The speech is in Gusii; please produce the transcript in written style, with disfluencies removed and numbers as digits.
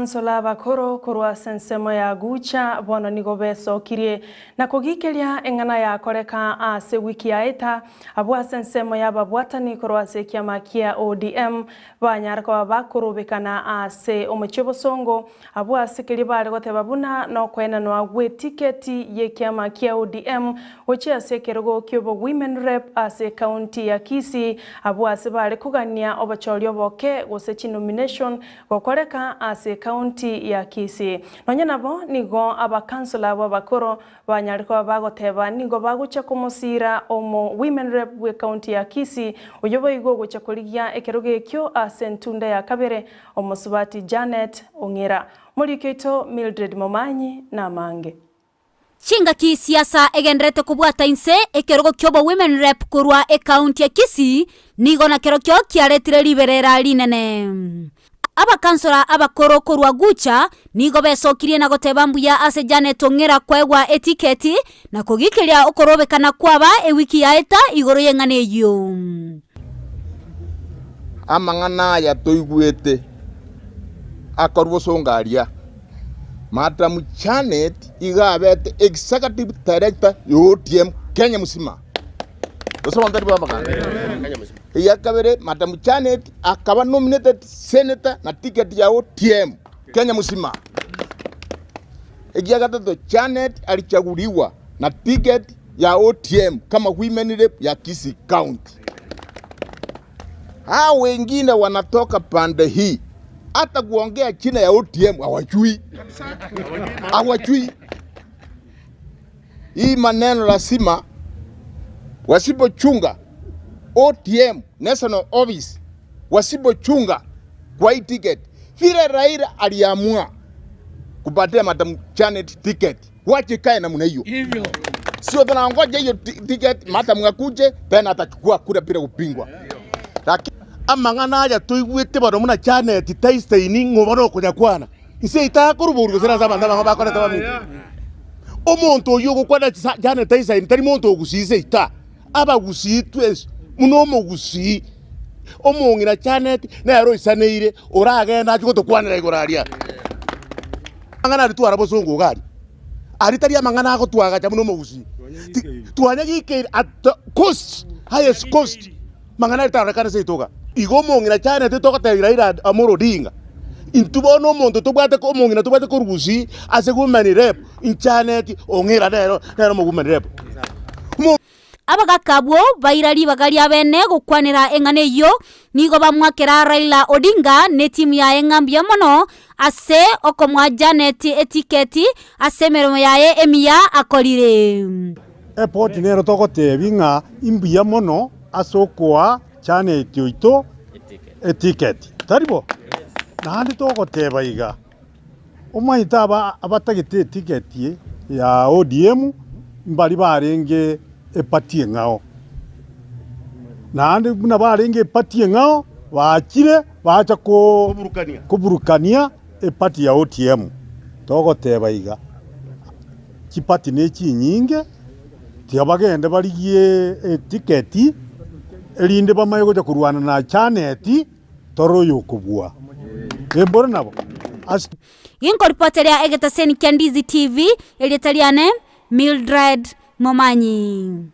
Nsola abakoro korwa ase ensemo ya Gucha bono nigo besokirie na kogikeria eng'ana yakoreka ase ewiki yaeta, abwo ase ensemo y'ababwatani korwa ase ekiama kia ODM banyare koba bakorobekana ase omochie obosongo, abwo ase keria bare goteba buna nokoenanwa gw'etiketi y'ekiama kia ODM gochia ase ekerogo ki'obo Women Rep ase ecounty ya Kisii, abwo ase bare kogania obochori oboke gose chinomination Gokoreka ase ekaunti ya Kisii. Nonya nabo, nigo abakansula abwo abakoro banyare koba bagoteba nigo bagochia komosiira omo Women Rep bw'ekaunti ya Kisii, oyio boigo ogochia korigia ekerogo ekio ase entunda ya kabere, omosubati Janet Ong'era. Omoriki oito Mildred Momanyi namange. Chingaki siasa egendererete kobwata inse ekerogo ki'obo Women Rep korwa ekaunti ya Kisii nigo nakerokio kiaretire riberera rinene. Abakansora abakoro korwa Gucha nigo besokirie na goteba mbuya ase Janet Ong'era koegwa etiketi na kogikeria okorobekana kwaba ewiki yaeta igoro y'eng'ana eyio. Amang'ana aya toigwete akorwa bosongo aria. Madam Janet iga abete executive director ya ODM Kenya mzima. Gose abanto tari b'abaganda. Eya kabere Madam Janet akaba nominated senator na ticket ya ODM Kenya mzima. Ekia gatato Janet alichaguliwa na ticket ya ODM kama women rep ya Kisii County. Hao wengine wanatoka pande hii hata kuongea jina ya ODM hawajui, hawajui. Hii maneno lazima wasipochunga ODM National Office, wasipochunga kwa hii ticket, vile Raila aliamua kupatia Madam Janet ticket, wache ikae namna hiyo. Sio tunangoja hiyo ticket Madam akuje tena atachukua kura bila kupingwa. Lakini Amang'ana aya toigwete bono buna Janet taisaini ng'o bono okonyakwana. Inse itakoruborwa gose nase abanto abang'ao bakorete baminto. Omonto oyio ogokwana Janet taisaini tari monto ogusii inse ita. Abagusii twensi buna omogusii, omong'ina Janet nere oisaneire oragende achie gotokwanera igoro aria. Amang'ana aria twara bosongo iga aria, aria tari amang'ana agotwagacha buna omogusii. Twanyagikeire at the cost, highest cost. Mang'ana aria tarorekane seito iga. Igo omong'ina Janet togotebia Raila Amolo Odinga, intwe bono omonto tobwate omong'ina tobwate korwa Gusii ase women rep, Janet Ong'era nere nere omo women rep. Abagaka abwo baira ribaga riabene gokwanera eng'ana eyio, nigo bamwakera Raila Odinga ne etimu yaye ng'a mbuya mono ase okomoa Janet etiketi ase emeremo yaye emiya akorire. Epoti nero togotebia ng'a imbuya mono ase okoa Janet oito etiketi, tari bo? Naende togoteba iga, omanyete aba abatagete etiketi ya ODM mbari barenge eparty eng'ao. Naende buna barenge eparty eng'ao, bachire bacha ko koburukania eparty ya ODM. Togoteba iga, chiparty ne chinyinge. Tiga bagende barigie etiketi, erinde bamanye gocha korwana na Janeti, tore oyokobua. Embore nabo. Ase. Ginkoripoteria egetaseni kia Ndizi TV, erieta riane Mildred Momanyi.